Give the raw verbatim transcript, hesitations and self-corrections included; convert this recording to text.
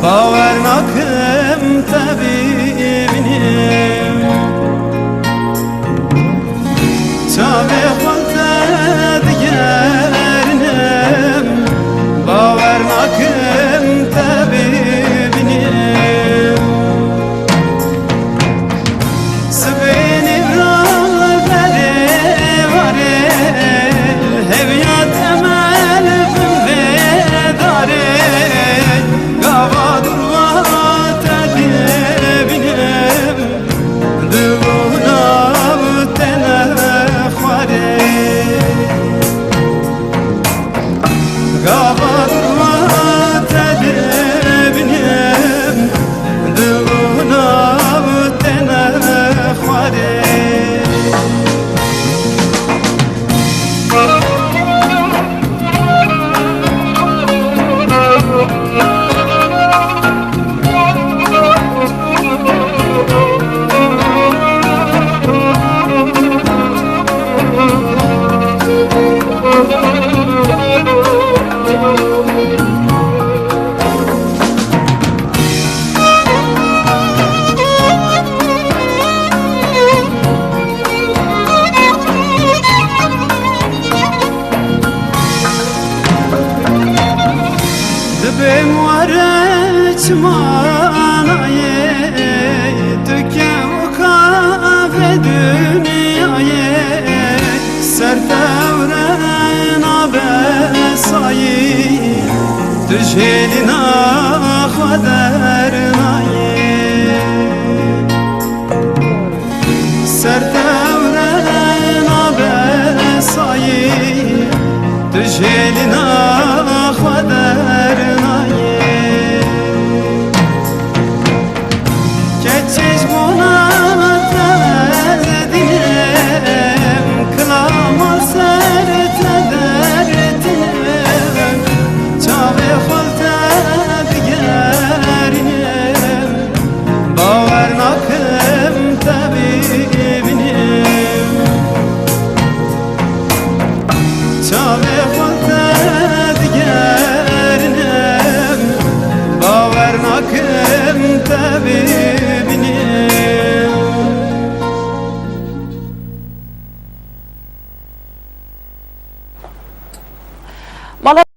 Bawer nakim te bibînim. Çavê xwe li te digerînim. Bawer nakim te bibînim. Sibê nîvran berê warê, hêviya temel bin vê darê, gava durva te dibînim, di nav te nexwarê. Gava durva te dibînim, di nav te nexwarê. Dibêm were çima nayê, tu kevka vê dinyayê, ser tewre nabe sayî, tu ji hêlîna xwe dernayê. Ser tewre nabe sayî, tu ji hêlîna xwe dernayê. Keçê ji bona te ez dînim, kilama ser te dertînim, çavê xwe li te digerînim. Bawer nakim te bibînim. Çavê xwe te digerînim. Bawer nakim te bibînim. Mala